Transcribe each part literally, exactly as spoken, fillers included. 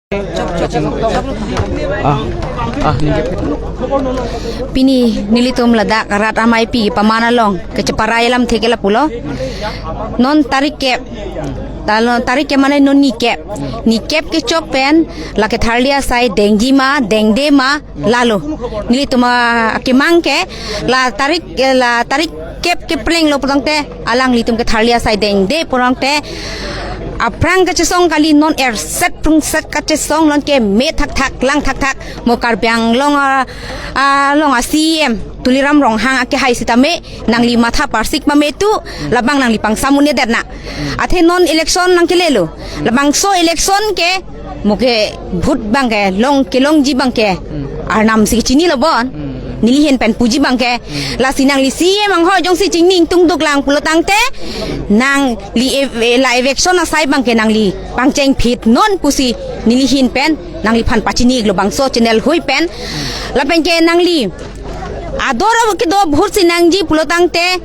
Ah, ah, ningke. Pini nelitum ladak rat ameipi paman along kacheparai alamthe ke lapulo. Non tarik kep, talo tarik kep mane non ni kep. Ni kep kechok pen la ketharli asai dengji ma, dengde ma, lalo. Nelitum akemang ke la tarik, eh, la tarik kep kepleng lo pulotangte, alanglitum ketharli asai dengde pulotangte, aphrang kachesong kali, non erset prungset kachesong, non ke me thakthak, lang thakthak, mo Karbi Anglong a, along a C E M Tuliram Ronghang akehai sitame, nangli matha parsik pame tu, labang nangli pangsamun-edet na. Athe non election nangkelelo. Labangso election ke, mo ke vote abang ke, long kelongji abang ke, Arnam si chinilo bon. Neli ahin pen puji abang ke. Lasi nangli C E M anghoi jongsi chingning tungduk lang pulotangte, nangli ev-, la eviction asai abang ke nangli pangchengphit non pusi neli ahin pen nangliphan pachini-iklo bangso channel hui pen. Lapen ke nangli ador kedo vote si nangji pulotangte,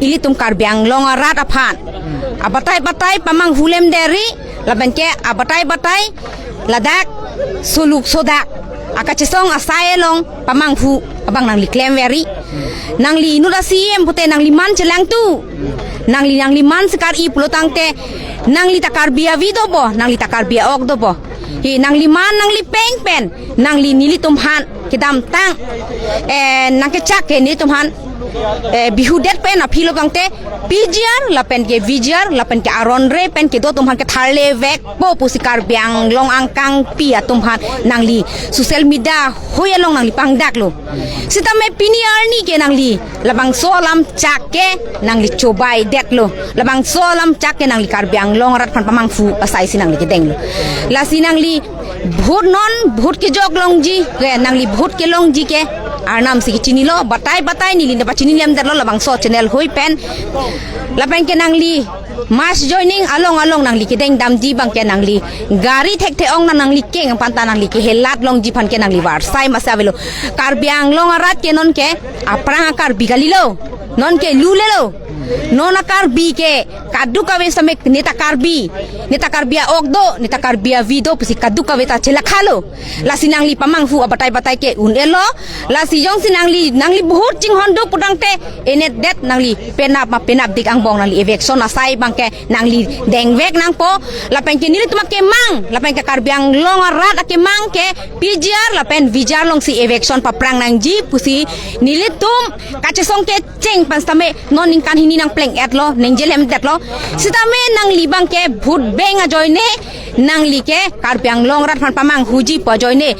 ilitum Karbi Anglong arat aphan abatai batai pamanghu lemdet ri, lapen ke abatai batai ladak suluk sodak akachesong asai along pamanghu abang nangli klemver ri. Nangli inut a C E M pute nangli man chelang tu. Nangli, nangli man sekar-i pulotangte, nangli ta Karbi avi do bo, nangli ta Karbi a-ok do bo. Hi, nangli man, nangli peng pen, nangli nelitum aphan kedamtang, eh, nangkechak ke nelitum aphan, eh, bihudet pen aphi lo pulotangte, P G R lapen ke V G R lapen ke aron re pen kedo atum aphan ketharlevekpo pusi Karbi Anglong angkangpi atum aphan nangli social media hui along nangli pangdaklo. Sitame pini arni ke nangli labangso alam chak ke nangli chobaidetlo. Labangso alam chak ke nangli Karbi Anglong arat aphan pamanghu asai si nangli kedenglo. Lasi nangli vote non, vote kejok longji ke, nangli vote kelongji ke Arnam si chinilo, batai batai neli ne pachini lemdetlo labangso channel hui pen. Lapen ke nangli mass joining along along nangli kedeng damji abang ke nangli gari thekthe ong na nangli keng aphan ta nangli kehelat longji aphan ke nangli varsai masa avelo. Karbi Anglong arat ke non ke aphrang a-Karbi kalilo. Non ke lulelo. Non a-Karbi ke kadokave sitame ne ta Karbi, ne ta Karbi a-ok do, ne ta Karbi avi do pusi kadokave ta chelakhalo. Lasi nangli pamanghu abatai batai ke un-elo. Lasi jongsi nangli, nangli vote chinghonduk pulotangte, enetdet nangli penap ma penapdik angbong nangli eviction asai abang ke nangli dengvek nangpo. Lapen ke nelitum akemang, lapen ke Karbi Anglong arat akemang ke P G R lapen V G R alongsi eviction paprang nangji pusi nelitum kachesong kecheng pen sitame non ningkan hini nangpleng-etlo, ningje lemdetlo. Sitame nangli abang ke vote bank ajoine nangli ke Karbi Anglong arat aphan pamanghuji pu ajoine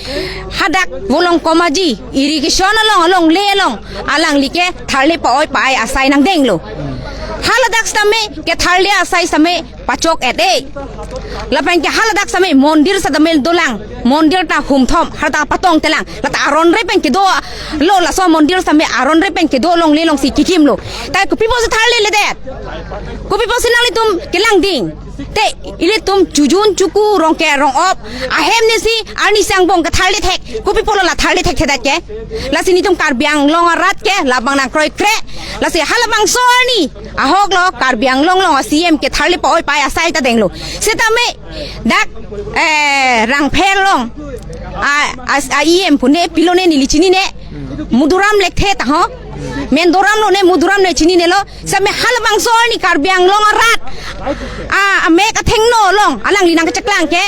hadak volong komaji irrigation along, alongle along alangli ketharle pa-oi pa-ai asai nangdenglo. Haladak sitame ketharle asai sitame pachok-et-e. Lapen ke haladak sitame mondir sitame dolang, mondir ta humthom, haladak patongtelang. La ta aron re pen kedo lo, laso mondir sitame aron re pen kedo longle alongsi kekimlo. Tai kopi pusi tharleledet? Kopi pusi nanglitum kelang ding? Te ilitum chojun choku, rongker rongop ahem nesi arnisi angbong ketharle thek. Kopi pulo la tharle thekthedet ke? Lasi nelitum Karbi Anglong arat ke labang nangkroikre. Lasi halabangso arni ahok lo Karbi Anglong along a-C E M ketharle pa-oi pa-ai asai ta denglo. Sitame dak, eh, Rangpher along a, a, a-E M pune pilone neli chinine. Muduram Lekthe ta ho. Mendoram lone, Muduram ne chininelo. Sitame halabangso arni Karbi Anglong arat a, amek athengno along alangli nangkecheklang ke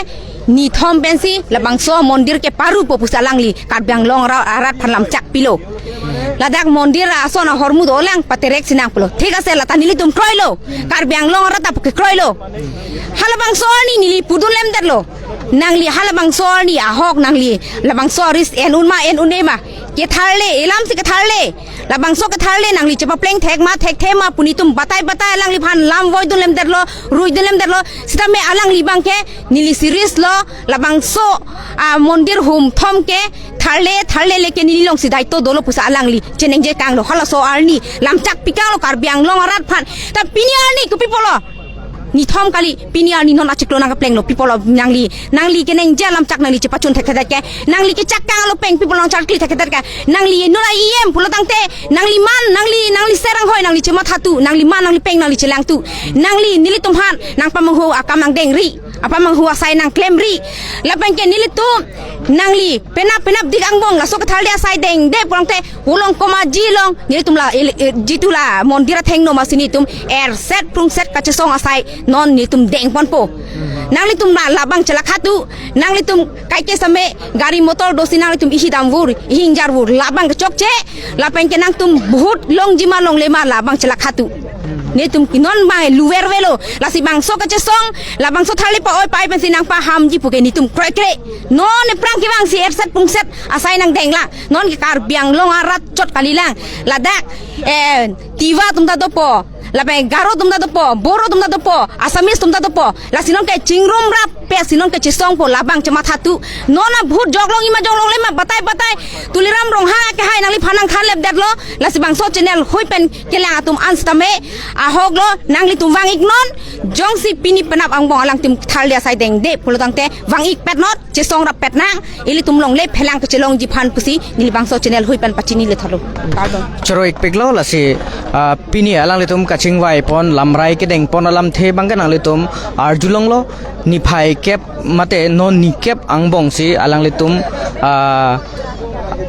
nithom pensi labangso mondir ke parupo pusi alangli Karbi Anglong ara-, arat aphan lamchak pilo. Ladak mondir ason ahormu dolang, paterek si nangpulo. Thik ase, la ta nelitum kroilo. Karbi Anglong arat ta pu kekroilo. Halabangso arni neli pudun lemdetlo. Nangli halabangso arni ahok nangli labangso risk en-un ma, en-un-e ma, ketharle, elamsi ketharle. Labangso ketharle nangli chepapleng thek ma, thekthe ma pu nelitum batai batai alangliphan lam voidun lemdetlo, ruidun lemdetlo. Sitame alangli abang ke neli serious lo, labangso a mondir humthom ketharle, tharlele ke neli alongsi daito dolo pusi alangli cheningje kanglo. Halaso arni lamchak pikanglo Karbi Anglong arat aphan. Ta pini arni kopi pulo? nithom kali, pini arni non achiklo nangkeplenglo, people of nangli, nangli keningje alam chak nangli chepachun thekthedet ke, nangli kechak kang alo peng people nangcharkli thekthedet ke, nangli non a E M pulo tangte, nangli man, nangli, nangli serang hoi, nangli chematha tu, nangli man, nangli peng, nangli chelang tu, nangli nelitum aphan, nangpamanghu akam nangdengri, apamanghu asai nangklemri, lapen ke nelitum, nangli, penap, penap dik angbong, laso ketharli asai dengde pulo tangte, Volongkom Aji along, nelitum la, il-, il-, jitu la, mondir athengno masi nelitum, erset, prungset, kachesong asai, non nelitum dengponpo. Nanglitum la, labang chelakha tu, nanglitum kaike same, gari motor dosi nanglitum ihi damvur, ihi ingjarvur, labang kechokche, lapen ke nangtum bohut longjima longlema labang chelakha tu. Nelitum non bang luver velo, lasi bangso kachesong, labangso tharli pa-oi pa-ai pensi nangpahamji puke nelitum kroikre. Non ephrang kevangsi erset prungset asai nangdenglang. Non ke Karbi Anglong arat chot kalilang. Ladak, eh, Tiwa atum ta dopo. Lapen Garo atum ta dopo. Boro atum ta dopo. Assamese atum ta dopo. Lasi non ke chingrum rap pe si non ke chesongpo labang chematha tu. Non abhut joklongjima joklonglema batai batai. Tuliram Ronghang akehai nangliphan nangthanlepdetlo. Lasi bangso channel hui pen kelang atum an sitame. Ahoklo nanglitum vang-iknon. Jongsi pini penap angbong alangtum tharli asai dengde pulo tangte vang-ikpetnon. Chesong rappet nang, ilitum longle phelang kechelongji aphan pusi, neli bangso channel hui pen pachinile thalo. Kardom. Choro-ikpiklo lasi, ah, pini alanglitum kachingvaipon, lamrai kedengpon alamthe abangke nanglitum arjulonglo, niphai kep mate non nikep angbongsi alanglitum, ah,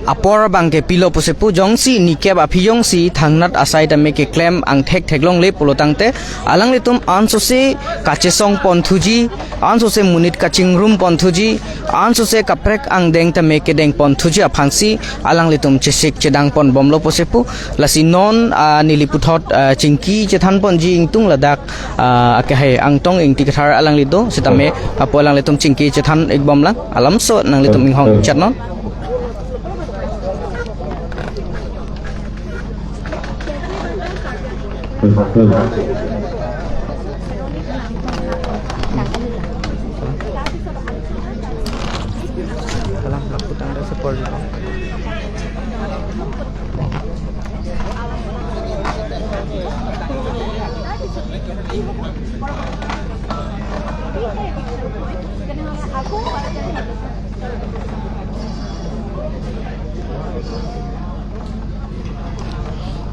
apor abangke pilo pusi pu jongsi nikep aphi jongsi thangnat asai tame keklem angthek theklongle pulo tangte alanglitum ansose kachesongpon thuji, ansose monit kachingrumpon thuji, ansose kaprek angdeng tame kedengpon thuji aphansi alanglitum chesik chedangponbomlo pusi pu, lasi non, ah, neli puthot, ah, chingki chethanponji ingtung ladak, ah, akehai Angtong Ingti Kathar alangli do, sitame apo alanglitum chingki chethan-ikbomlang, alamso nanglitum inghong chatnon.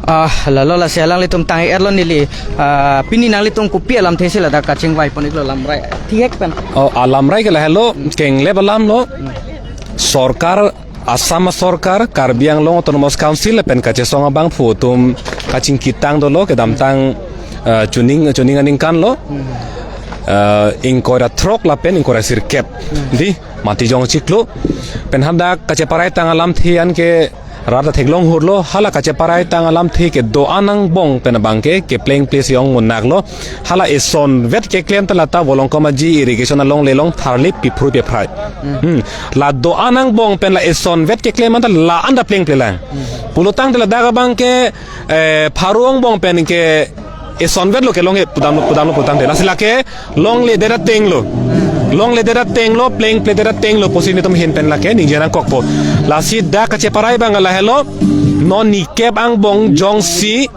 Ah, lalo lasi alanglitum tang-etlo neli, ah, pini nanglitum kopi alamthe si ladak kachingvaipon-iklo lamrai thihek pen. Oh, alamrai ke lahelo, kenglep alamlo, sorkar, Assam sorkar, Karbi Anglong Autonomous Council pen kachesong abangphu atum kachingkitang dolo kedamtang, eh, chuning, chuning aningkanlo, eh, ingkoi ra throk lapen ingkoi ra sirkep. Di, mati jong chiklo. Pen hadak kacheparai tang alamthe anke rat ta theklong hurlo, hala kacheparai tang alamthe kedo-an angbong pen abangke keplengple si ong munak lo. Hala esonvet keklem ta lata Volongkom Aji irrigation alongle along tharli piphru piphrai. Hmm. La do-an angbong pen la esonvet keklem anta la anta plengplelang. Pulo tangte ladak abangke, eh, pharo angbong pen ke esonvetlo kelong he pudamlo, pudamlo pulo tangte. Lasi lake longledet atenglo. Longledet atenglo, plengpledet atenglo pusi nelitum ahin pen lake ningje nangkokpo. Lasi dak kacheparai abang lahelo, non nikep angbong jongsi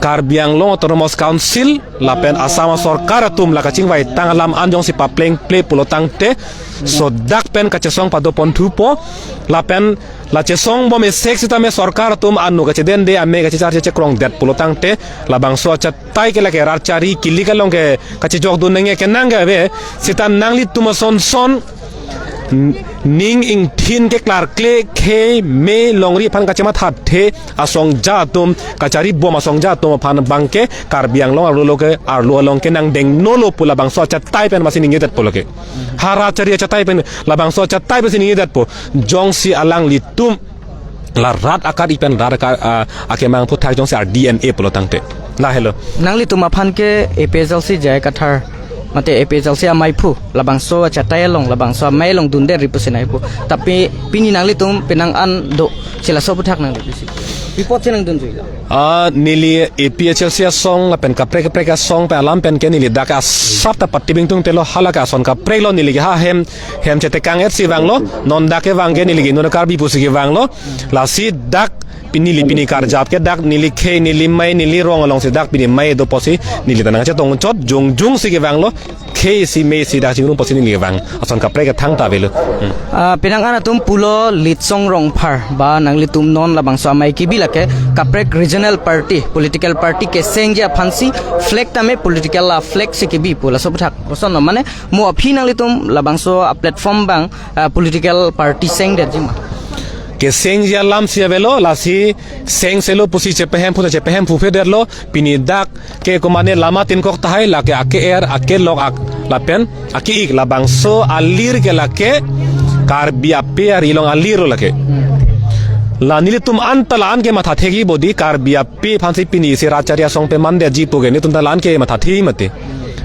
Karbi Anglong Autonomous Council lapen Assam sorkar atum la kachingvai tang alam an jongsi paplengple pulo tangte sodak pen kachesong padopon thupo lapen la chesongbom esek sitame sorkar atum anu kachedende ame kachechar chechekrongdet pulo tangte labangso achatai ke lake rat chari kili kalong ke kachejokdun nangji kenang ke ave sita nanglitum ason son N-, ning ingthin keklarkle khei me longri aphan kachemathathe asongja atum, kacharibom asongja atum aphan abangke Karbi Anglong arlo lo ke arlo along ke nangdengno lo pu labangso achatai pen masi ningjedetpo lake. Rat chari achatai pen labangso achatai pensi ningjedetpo. Jongsi alanglitum la rat akari pen rat aka, ah, akemang aphuthak jongsi ar D N A pulo tangte. Lahelo. Nanglitum aphan ke A P H L C J I Kathar mate A P H L C amaiphu labangso achatai along labangso amei along dunde ri pusi nangpu. Tapi pini nanglitum penang an do si laso aphuthak nangli pusi. Report si nangdunjuilo. Ah, neli A P H L C asong lapen kaprek kaprek asong pen alam pen ke neli dak asap ta pati bingtung telo hala ke ason kaprek lo neli ke ha hem hem chetekang et si vanglo non dak ke vang ke neli ke non Karbi pusi ke vanglo. Lasi dak pini neli pini karjap ke dak neli khei, neli mei, neli rong alongsi dak pini mei do pusi neli ta nangchetong chot, jongjong si kevanglo, khei si mei si dak chingrum pusi neli kevang. Ason kaprek ke thangta avelo. Hmm. Ah, penang an atum pulo Litsong Rongphar, ba nanglitum non labangso amei kebi lake kaprek regional party, political party kesengji aphansi flag tame political a flag si kebi pu laso aputhak koson lo, mane mo aphi nanglitum labangso a platform abang, ah, political party sengdetji ma? Kesengji alam si avelo, lasi seng selo pusi chepehemphu ta chepehemphu phedetlo, pini dak ke komane lama tin kok tahai lake ake-er, akelok ak, lapen ake-ik labangso alir ke lake Karbi ape ari along alir lo lake. La nelitum anta la-an ke mathathekji bodi, Karbi ape aphansi pini si rat chari asong pemandetji pu ke nelitum ta la-an ke mathathe mati.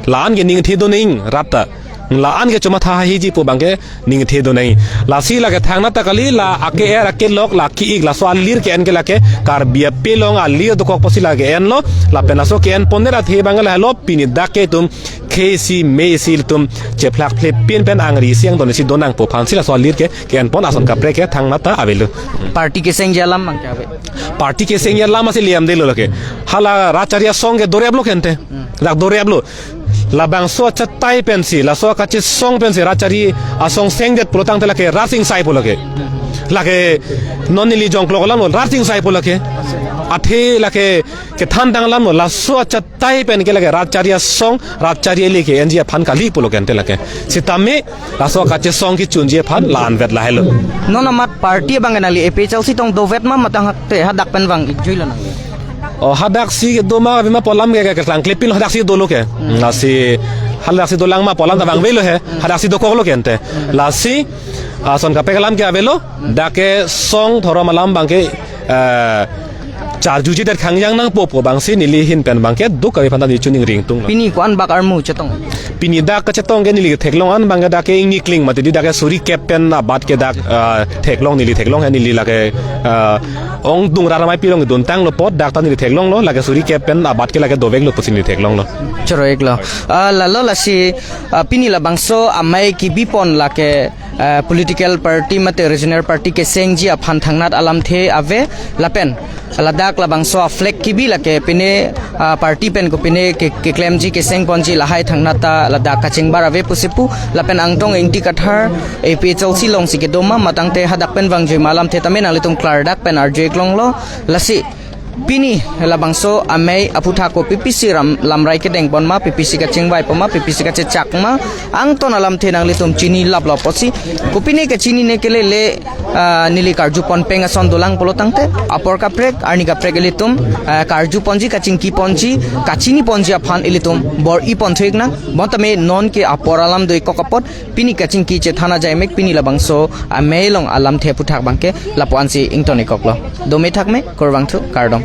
La-an ke ningthe do neng rat ta. La-an ke chomatha hiji pu abang ke ningthe do neng. Lasi lake thangnat ta kali, la ake-er akelok la ake-ik laso alir ke-en ke lake Karbi ape along alir dokok pusi lake enlo, lapen laso ke-en pondet athe abang ke lahelo, pini dak ke itum khei si mei si itum chephlak phlepin pen angri si angdon si donang pu aphansi laso alir ke ke-en pon, ason kaprek ke thangnat ta avelo. Party kesengji alam abang ke ave? Party kesengji alam asi liam delo lake. Hala rat chari asong ke dorep lo kente. Dak dorep lo. Labangso achatai pensi, laso kachesong pensi rat chari asong sengdet pulo tangte lake rat singsai pulo ke. Lake non neli jongklok alam lo, rat singsai pulo ke. Athe lake kethan dang alam lo, laso achatai pen ke lake rat chari asong, rat chari eli ke-enji aphan kali pulo kente lake. Sitame laso kachesong kechunji aphan la-anvet lahelo. Non amat party abang ke nangli A P H L C tong dovet ma, matang hak te hadak pen vang-ikjuilo nangli? O, hadak si do ma, ave ma pu alam ke, ke, ke klangklepin hadak si dolo ke. Hmm. Lasi hadak si dolang ma pu alam ta vangvelo he. Hmm. Hadak si dokoklo kente. Hmm. Lasi, ah, ason kaprek alam ke avelo, dak kesong dhorom alam abang ke, eh, charjujedet khangjang nangpo pu abangsi neli ahin pen abang ke duk kave aphan ta neli choningri ingtunglo. Pini ko-an bak armu chetong? Pini dak kachetong ke neli theklong an abang ke dak ke ingni kling mati di, dak ke suri kep pen abat ke dak, ah, theklong, neli theklong he, neli lake, ah, ongdung rat amei pi along duntanglo apot dak ta neli theklonglo, lake suri kep pen abat ke lake doveklo pusi neli theklonglo. Choro-iklo. Ah, lalo lasi, ah, pini labangso amei kebi pon lake, ah, political party mate regional party kesengji aphan thangnat alamthe ave, lapen ladak labangso a flag kebi lake pine, ah, party pen kopine ke, keklemji keseng ponji lahai thangnat ta ladak kachingbar ave pusi pu, lapen Angtong Ingti Kathar A P H L C alongsi kedo ma, matang te hadak pen vangjui ma alamthe tame nanglitum klardak pen arju-iklonglo. Lasi pini labangso amei aputhak kopi pisi ram lamrai kedeng pon ma, pi pisi kachingvai pon ma, pi pisi kachechak ma, angton alamthe nanglitum chini laplo pusi, kopine kachinine kelele, ah, neli karju pon peng ason dolang pulo tangte, apor kaprek, arni kaprek ilitum, ah, karju ponji, kachingki ponji, kachini ponji aphan ilitum bor-i ponthu-iknang. Bonta me non ke apor alam do-ik kok apot, pini kachingki chethan ajai mek, pini labangso amei along alamthe aputhak abang ke lapu-ansi ington-ik koklo. Dome thak me, kurvangthu, kardom.